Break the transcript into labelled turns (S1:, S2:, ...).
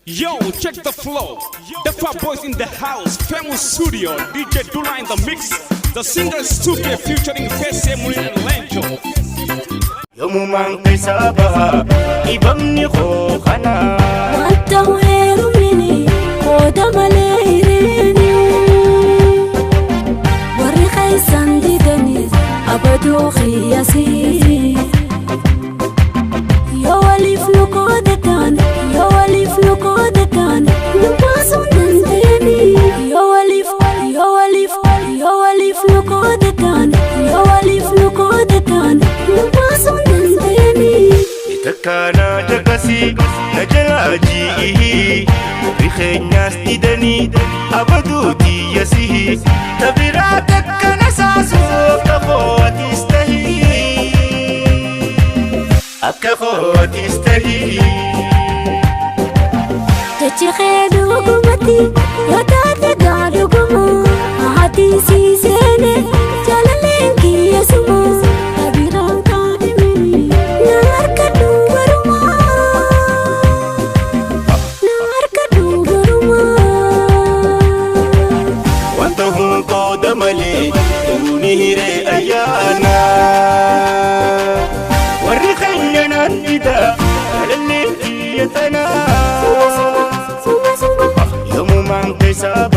S1: Yo, check the flow. The Fat Boys in the house, Famous Studio, DJ Dula in the mix. The singer is 2K featuring Fese Mulin and Lenjo.
S2: Yoomumaan keessaa baha dhibamni koo kana.
S3: Wanta heerumini qooda malee hireeni. Warri keessan didanis abaduu qiyyasii. Yoo waliif nu qoodatan, yoo waliif nu qoodatan, nu baasuu dandeenyi. Yoo waliif, yoo waliif, yoo waliif nu qoodatan, yoo waliif nu qoodatan, nu baasuu dandeenyi.
S2: Takkaanaa caqasii na jalaa ji'ihii warri keenyaas didanii abaduu tiyyasii tabiraa takka na saasuu akka kootis tahii akka kootis tahii.
S3: Jechi kee dhugumatti yoo taate gaa dhuguma, haati sii seene jaalalleen kiyya suma, kabiraan kaadhimini na harka dubaruma, na harka dubaruma.
S2: Wanta hun qooda malee duuni hiree ayyaana. Warri keenya naan dida jaalalleen kiyya tanaa.
S3: Suma suma suma.
S2: Yoomumaan keessaa